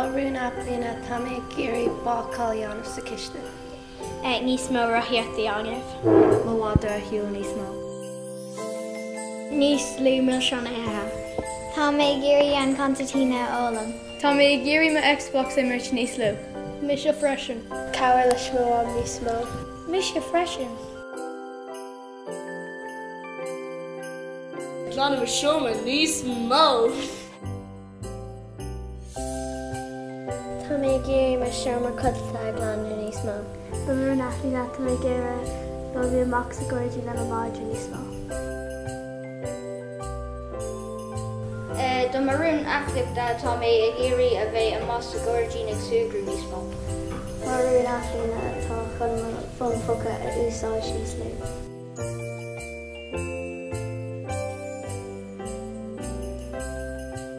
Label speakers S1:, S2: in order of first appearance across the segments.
S1: Mo rún athbhliana, tá mé ag iarraidh bácáil a dhéanamh sa chistin.
S2: Níos mó rothaíochta a dhéanamh.
S3: Mo mhadra a shiúl níos mó.
S2: Níos lú milseáin a ithe.
S4: Tá mé ag iarraidh an concertina a fhoghlaim.
S5: Tá mé ag iarraidh mo Xbox a imirt níos lú.
S6: Mise freisin.
S1: Cabhair leis mo mham níos mó.
S6: Mise freisin.
S7: Glanadh mo seomra níos mó.
S1: Tá mé ag iarraidh mo seomra codlata a ghlanadh níos mó.
S6: Mo rún athbhliana, tá mé ag iarraidh dul amach sa ghairdín le mo mhadra níos mó.
S2: Do mo rún athbhliana, tá mé ag iarraidh a bheith amuigh sa ghairdín ag súgradh níos mó.
S4: Mo rún athbhliana atá chun mo fón póca a úsáid níos lú.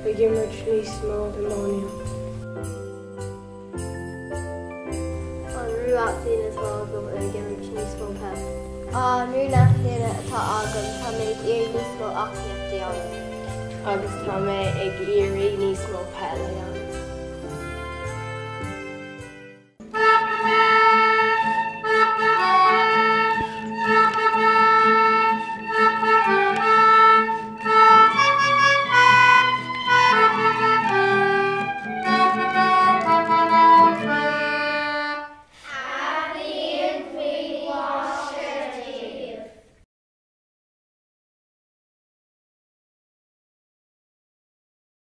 S1: Ag imirt níos mó iománaíocht.
S3: An rún athbhliana atá agam ag imirt níos mó peil.
S8: An rún athbhliana atá agam tá mé ag iarraidh níos mó aclaíochta a dhéanamh.
S1: Agus tá mé ag iarraidh níos mó peil a dhéanamh.